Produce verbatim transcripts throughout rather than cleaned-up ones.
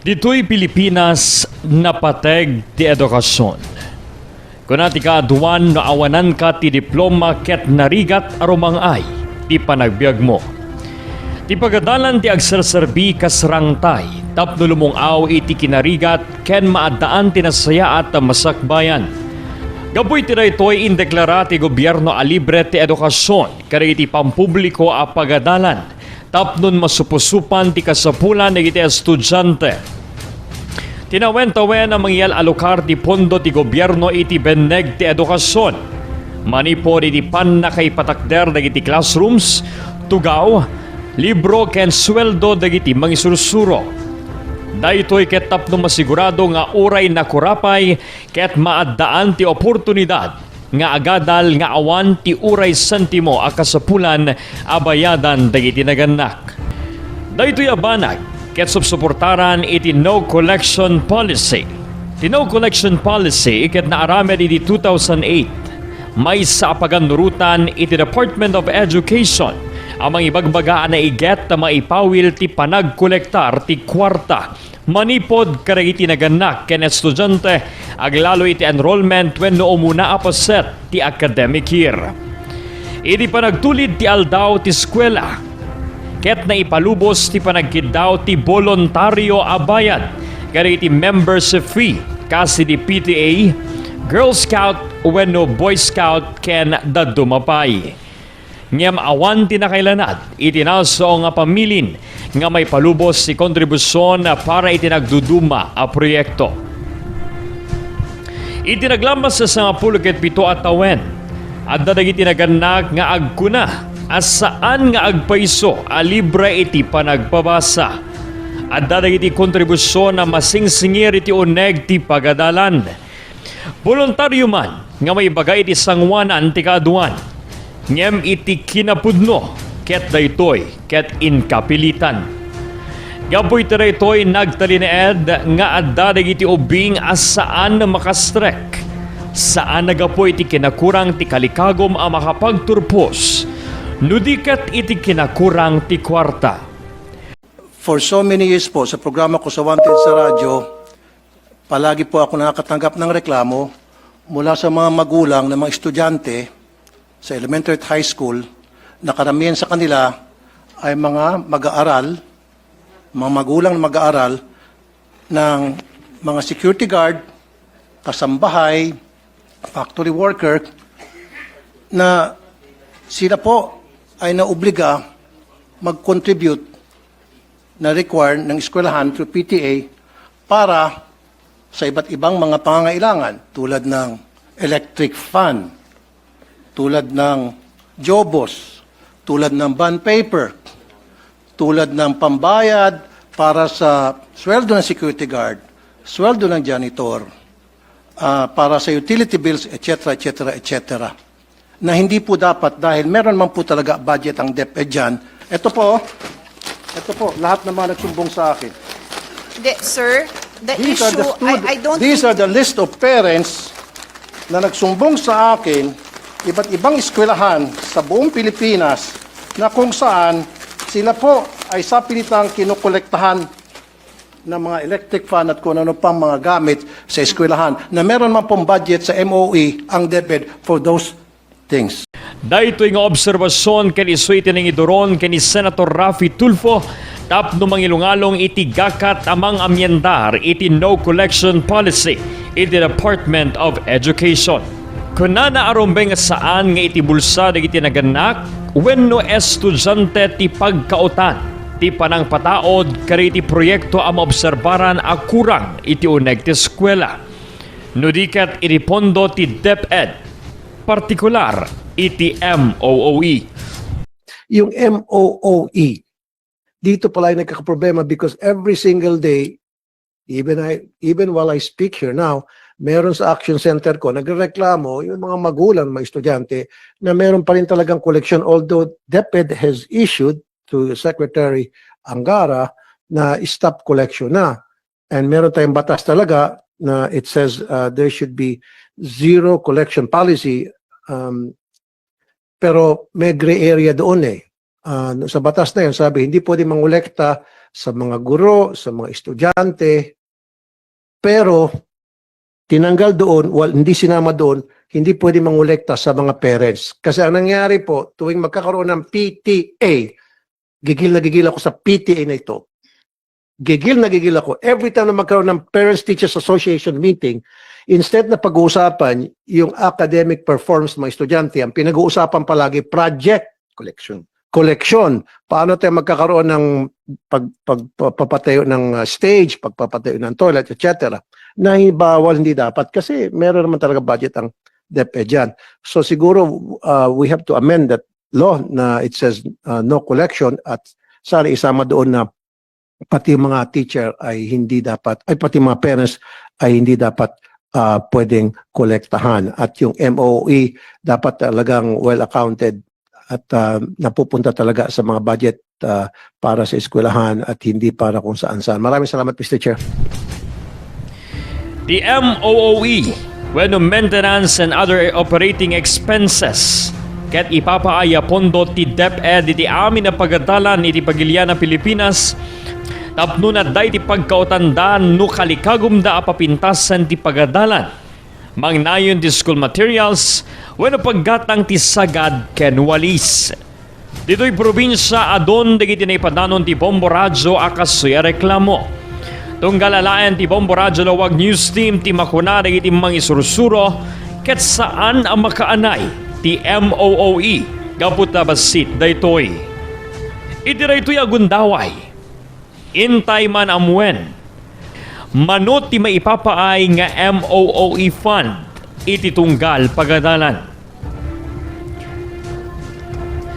Ditoy Pilipinas, napateg ti edukasyon. Kuna ti kaaduan no awananka ti diploma ket narigat a rumang-ay ti panagbiagmo. Ti pagadalan ti agserserbi kas rangtay tapno lumung-aw iti kinarigat ken maaddaan ti nasayaat a masakbayan. Gapu iti daytoy, indeklara ti gobierno a libre ti edukasyon kadagiti pampubliko a pagadalan tapnon masupusupan ti kasapulan dagiti estudiante. Tinawentawen a mangyal-alokar ti pondo ti gobierno iti benneg ti edukasyon. Manipud iti pannakaipatakder dagiti classrooms, tugaw, libro ken sueldo dagiti mangisursuro. Daytoy ket tapno masigurado nga uray nakurapay ket maaddaan ti oportunidad nga agadal nga awan ti uray sentimo a kasapulan a bayadan dagiti nagannak. Daytoy a banag ket supsuportaran iti No Collection Policy. Ti No Collection Policy ket naaramed iti two thousand eight. Maysa a pagannurotan iti Department of Education a mangibagbaga a naiget a maipawil ti panagkolektar ti kuarta manipud kadagiti nagannak ken estudiante aglalo iti enrollment wenno umuna a paset ti academic year. Idi panagtulid ti aldaw ti eskuela, ket naipalubos ti panagkiddaw ti boluntario a bayad kadagiti membership fee kas idi P T A, Girl Scout wenno Boy Scout ken dadduma pay. Ngem awan ti nakailanad iti nasao nga pamilin nga maipalubos ti kontribusion para iti nagduduma a proyekto. Iti naglamas a sangapulo ket pito a tawen, adda dagiti nagannak nga agkuna a saan nga agpayso a libre iti panagpabasa. Adda dagiti kontribusion a masingsingir iti uneg ti pagadalan. Boluntario man nga maibaga iti sangoanan ti kaaduan, ngem iti kinapudno ket daytoy ket inkapilitan. Gapu iti daytoy, nagtalinaed nga adda dagiti ubbing a saan a makastrek, saan a gapu iti kinakurang ti kalikagum a makapagturpos, no di ket iti kinakurang ti kuarta. For so many years po, sa programa ko sa Wanted sa radyo, palagi po ako nakakatanggap ng reklamo mula sa mga magulang ng mga estudyante sa elementary at high school na karamihan sa kanila ay mga mag-aaral, mga magulang na mag-aaral ng mga security guard, kasambahay, factory worker, na sila po ay naobliga mag-contribute na require ng eskwelahan through P T A para sa iba't ibang mga pangangailangan tulad ng electric fan, tulad ng jobos, tulad ng bond paper, tulad ng pambayad para sa sweldo ng security guard, sweldo ng janitor, ah, para sa utility bills, et cetera, et cetera, et cetera. Na hindi po dapat dahil meron man po talaga budget ang DepEd dyan. Ito po, ito po, lahat ng mga nagsumbong sa akin. Hindi, sir. The These are the issue, stud- I, I don't These think, are the list of parents na nagsumbong sa akin, iba't ibang eskwelahan sa buong Pilipinas na kung saan sila po ay sapilitang kinokolektahan ng mga electric fan at kung ano pang mga gamit sa eskwelahan na meron man pong budget sa M O E ang DepEd for those things. Daytoy nga obserbasyon ken isu iti nangiduron ken ni Senator Raffy Tulfo tapno mangilungalong iti gakat a mangamiendar iti No Collection Policy iti Department of Education. Kunana a rumbeng nga saan nga iti bulsa dagiti nagannak wenno estudiante ti pagkaotan ti panangpataod kadagiti proyekto a maobserbaran a kurang iti uneg ti eskuela. No di ket iti pondo ti DepEd, partikular iti M O O E. Yung M O O E, dito pala yung nagkakaproblema because every single day, even I even while I speak here now, meron sa Action Center ko nagrereklamo yung mga magulang, mga estudyante na meron pa rin talagang koleksyon, although DepEd has issued to Secretary Angara na stop collection na. And meron tayong batas talaga na it says uh, there should be zero collection policy. Um, pero may gray area doon eh. Uh, sa batas na yun, sabi, hindi pwede mangolekta sa mga guro, sa mga estudyante, pero tinanggal doon, wal-, hindi sinama doon, hindi pwede mangolekta sa mga parents. Kasi ang nangyari po, tuwing magkakaroon ng P T A, gigil na gigil ako sa P T A na ito. Gigil na gigil ako. Every time na magkaroon ng Parents Teachers Association meeting, instead na pag-uusapan yung academic performance ng mga estudyante, ang pinag-uusapan palagi, project, collection, collection. Paano tayo magkakaroon ng pag, pag, pagpapatayo ng, uh, stage, pagpapatayo ng toilet, et cetera, na bawal, hindi dapat kasi meron naman talaga budget ang DepEd dyan. So siguro, uh, we have to amend that law na it says, uh, no collection, at sana isama doon na pati yung mga teacher ay hindi dapat, ay, pati mga parents ay hindi dapat, ah, pwedeng kolektahan. At yung M O E dapat talagang well accounted at, ah, napupunta talaga sa mga budget, ah, para sa eskwelahan at hindi para kung saan-saan. Maraming salamat, Mister Chair. The M O O E, wenno maintenance and other operating expenses, ket ipapaay a pondo ti DepEd iti amin a pagadalan iti pagilian a Pilipinas tapno nadda iti pagkautanda no kalikagumda a papintasen ti pagadalan, mangnayon ti school materials, wenno paggatang ti sagad ken walis. Ditoy probinsia, adun dagiti naipadanon ti Bombo Radio a kastoy a reklamo. Tunggal alaen ti Bombo Radio Lawag News Team ti makuna dagiti mangisursuro ket saan a makaanay ti M O O E gapu ta bassit daytoy. Iti daytoy a gundaway, intay man ammuen, mano ti maipapaay nga M O O E fund iti tunggal pagadalan.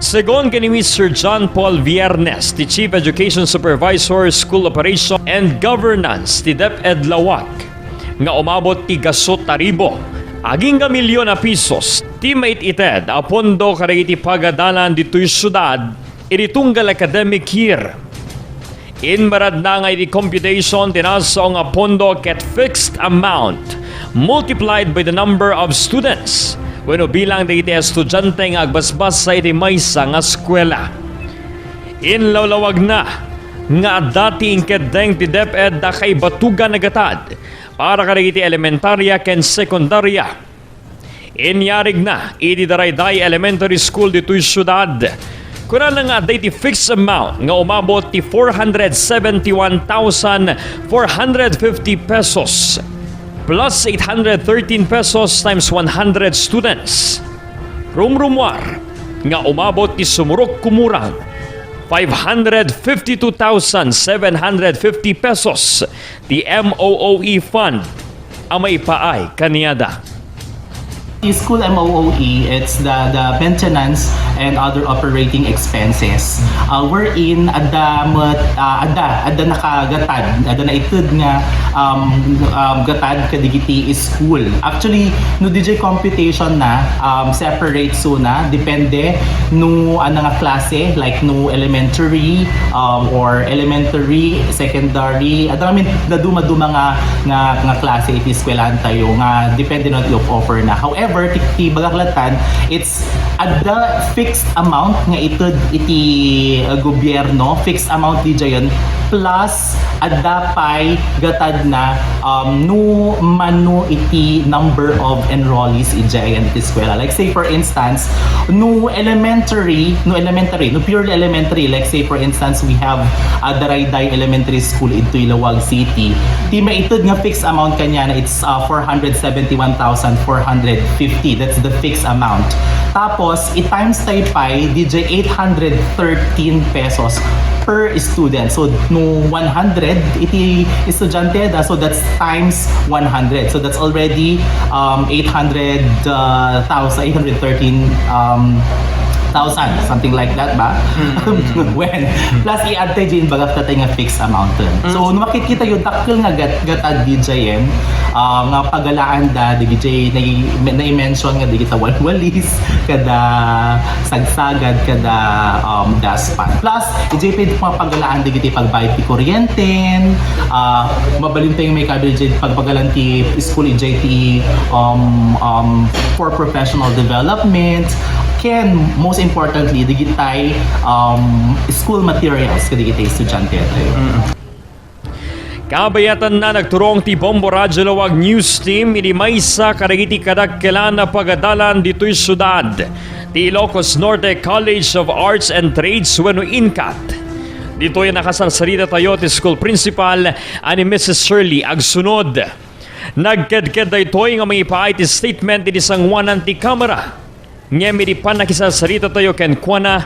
Segun ken ni Mister John Paul Viernes, ti Chief Education Supervisor, School Operation and Governance ti DepEd Lawag, nga umabot ti gasut a ribo agingga milyon a pesos ti maited a pondo kadagiti pagadalan ditoy siudad iti tunggal academic year. Immaradna nga iti computation ti nasao nga pondo ket fixed amount multiplied by the number of students wenno bilang dagiti estudiante nga agbasbasa iti maysa nga eskuela. Inlawlawagna nga adda ti inkeddeng ti DepEd a kaibatugan a gatad para kadagiti elementaria ken sekundaria. Inyarigna iti Darayday Elementary School ditoy siudad. Kunana nga adda iti fixed amount nga umabot ti four hundred seventy-one thousand four hundred fifty pesos plus eight hundred thirteen pesos times one hundred students. Rumrumuar nga umabot ti sumurok kumurang five hundred fifty-two thousand seven hundred fifty pesos ti M O O E fund a maipaay kaniada. School M O O E, it's the, the maintenance and other operating expenses. Uh, wherein, adda met, uh, adda, adda nakagatad, adda naited nga, um, um, gatad kadagiti school. Actually, no D J computation na, um, separate so na, depende no ano nga klase, like no elementary, um, or elementary, secondary, adda kami naduma-duma nga, nga, nga klase iti eskwelahan tayo nga depende no ti offer na. However, ti, ti bagaklatan, it's adda fixed amount nga ited iti, uh, gobyerno, fixed amount dijayen, plus adda pay gatad na, um, no mano iti number of enrollees idiay iti eskwela. Like say for instance, no elementary, no elementary, no purely elementary, like say for instance, we have, uh, Darayday Elementary School iti Laoag City. Ti maited nga fixed amount kaniana, it's, uh, four hundred seventy-one thousand four hundred fifty. That's the fixed amount. Tapos, i-times tayo pay, D J, eight hundred thirteen pesos per student. So, no one hundred iti estudyante da, so that's times one hundred. So, that's already, um, eight hundred, uh, thousand, eight hundred thirteen, um, thousand, something like that ba? When? Plus, i-add tayo din, baga tayo nga fixed amount dun. So, no makikita yung dakkel nga gat-, gatad D J M, ah, nga pagalaan da, D J, nai-, nai-mention nga di kita walwalis, kada sagsagad, kada, um, daspan. Plus, D J pwede mga pagalaan di kita pagbayad ti kuryenten, ah, mabalin tayo may kabil dyan, pagpagalan ti school, D J ti, um, um, for professional development, Ken, most importantly, dagitay, um, school materials kadagitay estudiante tayo. Kabayatanna, nagturong ti Bombo Radyo Lawag News Team idi maysa kadagiti kadakkelan a pagadalan ditoy siudad, ti Ilocos Norte College of Arts and Trades wenno INCAT. Ditoy nakasarsaritatayo ti school principal a ni Missus Shirley Agsunod. Nagkedked daytoy nga mangipaay ti statement iti sangoanan ti Kamara. Ngem idi pannakisarsaritatayo kenkuana,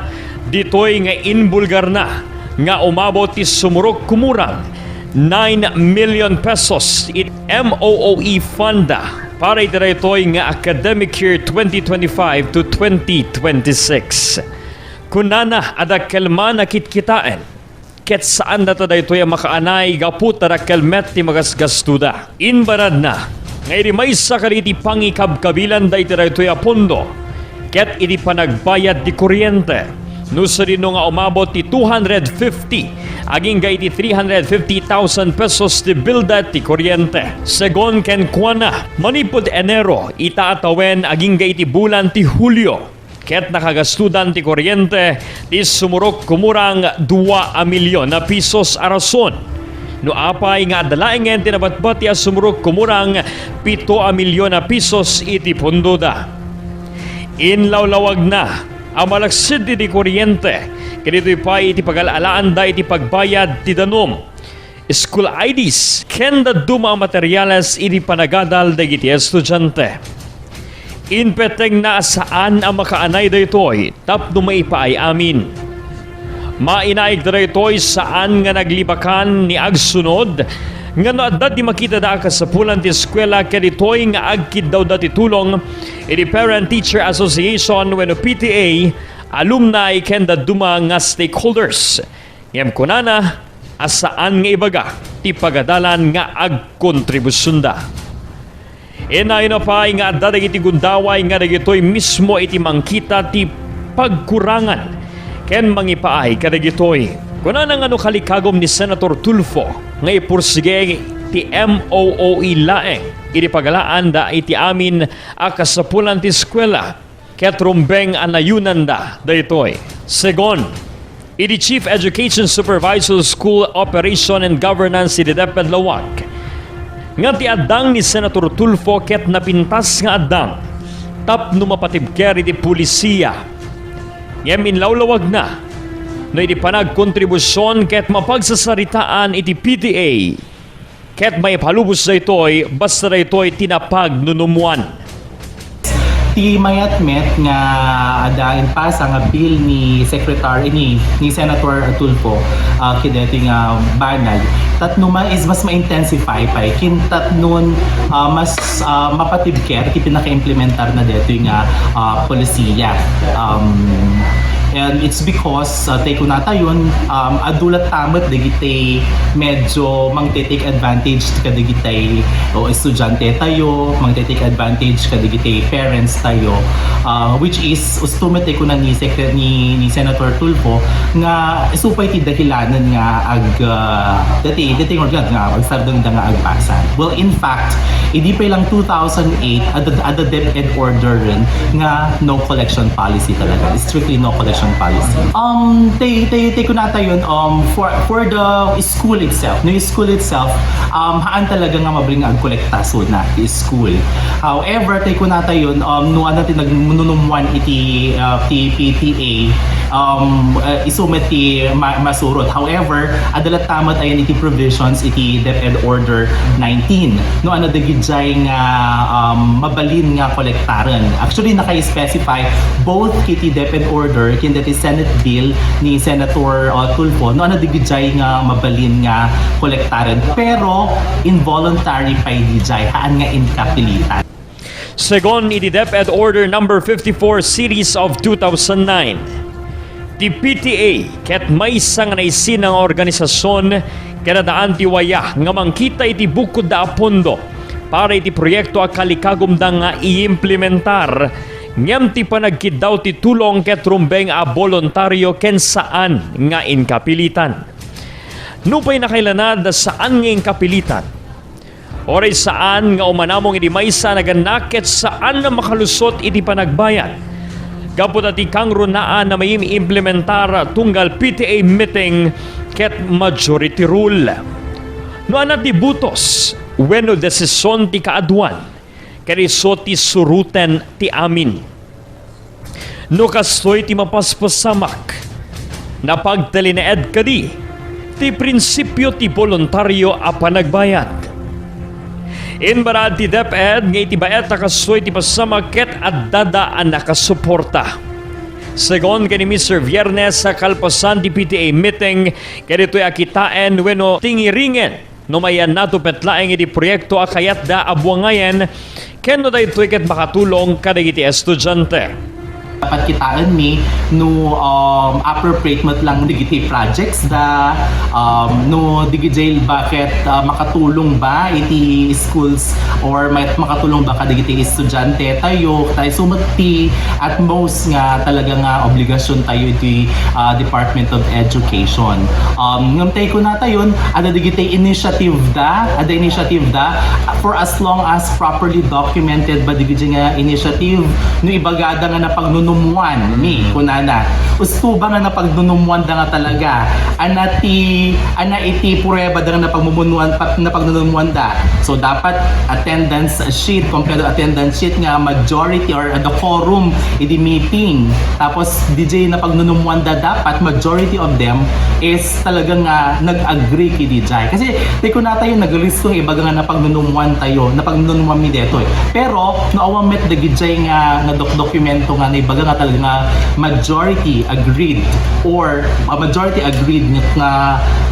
ditoy nga inbulgarna nga umabot ti sumurok kumurang nine million pesos iti M O O E fund para iti daytoy nga academic year twenty twenty-five to twenty twenty-six. Kunana a dakkel man a kitkitaen ket saandata daytoy a makaanay gapu ta dakkel met ti magasgastoda. Imbaradna nga idi maysa kadagiti pangikabkabilanda iti daytoy a pondo ket iti panagbayad ti kuryente, no sadino nga umabot ti two hundred fifty agingga iti three hundred fifty thousand pesos ti bilda ti kuryente. Segun kenkuana, manipud Enero ita a tawen agingga iti bulan ti Hulio, ket nakagastodan ti kuryente ti sumurok kumurang dua a milyon a pisos a rason. No apay nga adda laengen ti nabatbati a sumurok kumurang pito a milyon a pisos iti pundoda. Inlawlawagna a malaksid iti kuryente, ket ditoy pay iti pagal-alaanda iti pagbayad ti danum, school I Ds, ken dadduma a materials idi panagadal dagiti estudiante. Inpetengna a saan a makaanay daytoy tapno maipaay amin. Mainaig daytoy saan nga naglibakan ni agsunod nga no adda ti makitada a kasapulan ti eskuela ket ditoy nga agkiddawda ti tulong iti Parent Teacher Association wenno P T A, alumni ken dadduma nga stakeholders. Ngem kunana a saan nga ibaga ti pagadalan nga agkontribusionda. Inayona pay nga adda dagiti gundaway nga dagitoy mismo iti mangkita ti pagkurangan ken mangipaay kadagitoy. Kunana nga no kalikagum ni Senator Tulfo nga ipursige ti M O O E laeng iti pagalaanda iti amin a kasapulan ti eskuela, ket rumbeng a nayonanda daytoy. Segun iti Chief Education Supervisor School Operation and Governance iti DepEd Laoag, nga ti addang ni Senator Tulfo ket napintas nga addang tapno mapatibker iti pulisiya. Ngem inlawlawagna no iti panagkontribusion ket mapagsasaritaan iti P T A. Ket maipalubos daytoy, basta daytoy ti napagnunumwan. Ti mayat met nga adda impasa nga bill ni Secretary, ni, ni Senator Tulfo, ah, ket daytoy nga banag, tapno ma-, is mas ma-intensify pay ken tapnon, ah, mas, ah, mapatibker ti pinakaimplementar na daytoy nga, ah, polisiya. Um, and it's because, ah, tay kunatayon, um, adu latta met dagiti medyo mangte-take advantage kadagitay o estudiante tayo, mangte-take advantage kadagitay parents tayo, ah, which is, usto met ti kuna ni Secre-, ni, ni Senator Tulfo nga isu pay ti dahilanan nga ag-, ah, dati, dati nga, nga agsardengda nga agbasag. Well, in fact, idi pay lang two thousand eight, adda, adda DepEd order rin nga no collection policy talaga. Strictly no collection policy. Um, tay, tay, tay kunatayon, um, for, for the school itself, no, school itself, um, haan talaga nga mabalin nga agkolekta suna ti school. However, tay kunatayon, um, no adda ti nagnunumwan iti, uh, ti P T A, um, uh, isu met ti ma-, masurot. However, adda latta met ayan iti provisions iti DepEd Order nineteen. No, adda dagijay nga, um, mabalin nga kolektaren. Actually, naka-specify both iti DepEd Order ken dati Senate Bill ni Senator, uh, Tulfo. No, adda dagijay nga mabalin nga kolektaren. Pero involuntary pay dijay, haan nga inkapilitan. Segun iti DepEd Order Number fifty-four Series of two thousand nine, ti P T A ket maysa nga naisina nga organisasyon ket addaan ti waya nga mangkita iti bukodda a pondo para iti proyekto a kalikagumda nga iimplementar, ngem ti panagkiddaw ti tulong ket rumbeng a boluntario ken saan nga inkapilitan. Nupay nakailanad a saan nga inkapilitan, uray saan nga umanamong iti maysa a nagannak ket saan a makalusot iti panagbayad, Gapu ta ti kangrunaan a maimplementar tunggal P T A meeting ket majority rule. No adda ti butos wenno desisyon ti kaaduan, ket isu ti suroten ti amin. No kastoy ti mapaspasamak, napagtalinaed kadi ti prinsipio ti boluntario a panagbayad. Imbaraad ti DepEd nga iti bayat a kastoy ti pasamak ket addada a nakasuporta. Segun ken ni Mister Viernes, kalpasan ti P T A meeting, ket ditoy a kitaen wenno tingiringen no mayannato met laeng iti proyekto a kayatda a buangayen, ken no daytoy ket makatulong kadagiti estudiante. Dapat kitaenmi no, um, appropriate met lang dagiti projects da, um, no digital ba ket, uh, makatulong ba iti schools or may-, makatulong ba kadagiti estudiante tayo, tayo. So, met ti at most nga talaga nga obligasyon tayo iti, uh, Department of Education. Um, ngem tay kunatayon, adda dagiti initiative da, adda initiative da, for as long as properly documented ba dagiti nga initiative, no ibagada nga napagnunumwan mi, kunana. Usto ba nga napagnunumwan da nga talaga? Ana ti, ana iti prueba da nga napagmumunuan, pa-, napagnunumwan da? So, dapat attendance sheet, kompleto attendance sheet nga majority or the quorum idi meeting. Tapos, D J napagnunumwan da, dapat majority of them is talaga nga nag-agree ki D J. Kasi, ti kunatayo, naglistong ibaga nga napagnunumwan tayo, napagnunumwan mi detoy. Pero, no awan met dagiti nga, nga dok-, dokumento nga naibaga nga talaga nga majority agreed or, uh, majority agreed nga, nga,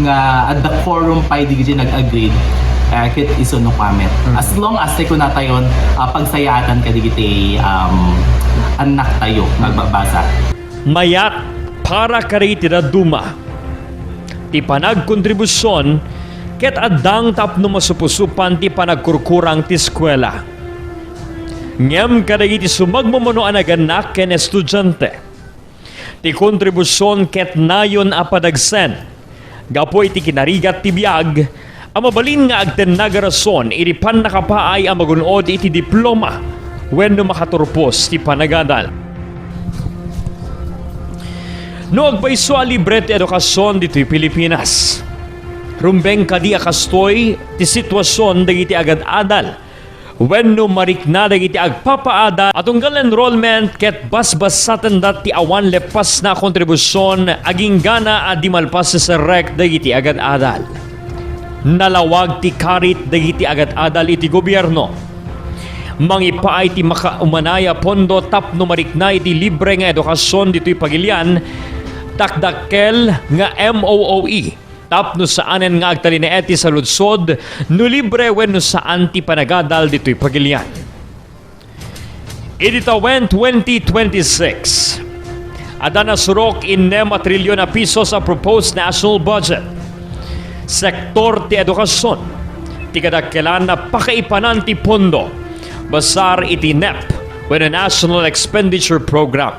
nga adda quorum pay dagiti nag-agreed, eh, ket isu no comment. Mm. As long as ti kunatayon, uh, pagsayaatan kadagiti, um, annak tayo nga agbabasa. Mayat para kadagiti dadduma ti panagkontribusion ket addang tapno masupusupan ti panagkurkurang ti eskuela. Ngem kadagiti sumagmamano a nagannak ken estudiante, ti kontribusion ket nayon a padagsen gapu iti kinarigat ti biag a mabalin nga agtennaga rason iti pannakapaay a magun-od iti diploma wenno makaturpos ti panagadal. No agpayso a libre ti edukasion ditoy Pilipinas, rumbeng kadi a kastoy ti situasion dagiti agad-adal wenno marikna dagiti agpapaadal a tunggal enrollment ket basbasatenda ti awan leppasna a kontribusion agingga a di malpas ti serrek dagiti agad-adal. Nalawag ti karit dagiti agad-adal iti gobierno. Mangipaay ti makaumanay a pondo tapno marikna iti libre nga edukasion ditoy pagilian, dakdakkel nga M O O E. Tapno saanen nga agtalinaed ti saludsod no libre wenno saan ti panagadal ditoy pagilian. Iti tawen twenty twenty-six, adda nasurok innem a trilyon a pisos a proposed national budget. Sektor ti edukasion ti kadakkelan a pakaipanan ti pondo basar iti nep wenno National Expenditure Program.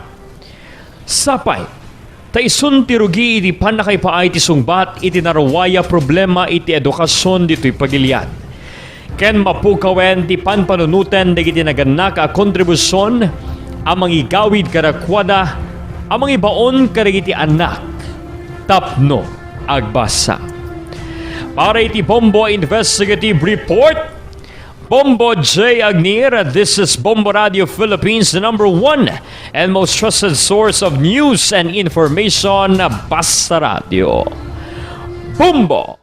Sapay, ta isun ti rugi iti pannakaipaay ti sungbat iti naruay a problema iti edukasion ditoy pagilian. Ken mapukawen ti panpanunoten dagiti nagannak a kontribusion a mangigawid kadakuada a mangibaon kadagiti annak tapno agbasa. Para iti Bombo Investigative Report, Bombo J Agnir, this is Bombo Radio Philippines, the number one and most trusted source of news and information. Basta Radio. Bombo!